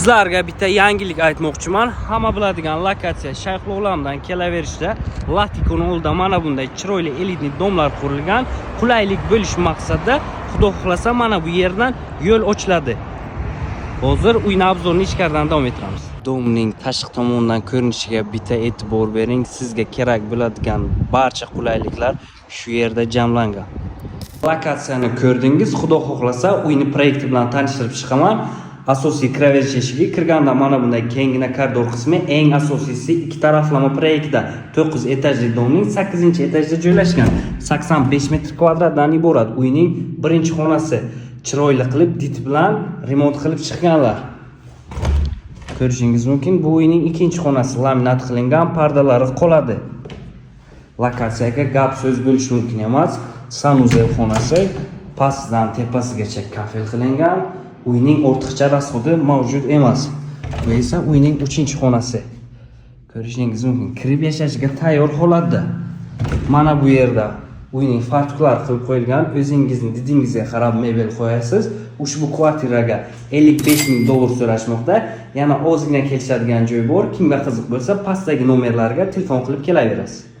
Sizlarga bitta yangilik aytmoqchiman. Hamma biladigan lokatsiya, Shayxulolamdan kelaverishda Latikoni oldida mana bunday chiroyli элитный дом lar qurilgan. Qulaylik bo'lish maqsadida, Xudo xohlasa, mana bu yerdan yo'l ochiladi. Hozir uyni обзор ini ichkaridan davom ettiramiz. Дом ning tashqi tomonidan ko'rinishiga bitta e'tibor bering. Sizga kerak bo'ladigan barcha qulayliklar shu yerda jamlangan. Lokatsiyani ko'rdingiz. Xudo xohlasa, uyni proyekti bilan tanishtirib chiqaman. Asosiy kiraverish eshigi, kirganda mana bunday kengina koridor qismi, eng asosiysi, ikki taraflama proyektda 9 etajli дом ning 8 etajida joylashgan. 85 metr kvadratdan iborat uyning birinchi xonasi chiroyli qilib did bilan remont qilib chiqqanlar. Ko'rishingiz mumkin, bu uyning ikkinchi xonasi laminat qilingan, pardalari qoladi. Lokatsiyaga gap so'z bo'lishi mumkin emas. Санузел xonasi pastidan tepasigacha kafel qilingan. Uyning ortiqcha расход i mavjud emas. Bu esa uyning uchinchi xonasi. Ko'rishingiz mumkin, kirib yashashga tayyor holatda. Mana bu yerda uyning fartuklari qilib qo'yilgan. O'zingizni didingizga qarab mebel qo'yasiz. Ushbu kvartiraga 55 ming dollar so'rashmoqda. Yana ozgina kelishadigan joy bor. Kimga qiziq bo'lsa, pastdagi nomerlarga telefon qilib kelaverasiz.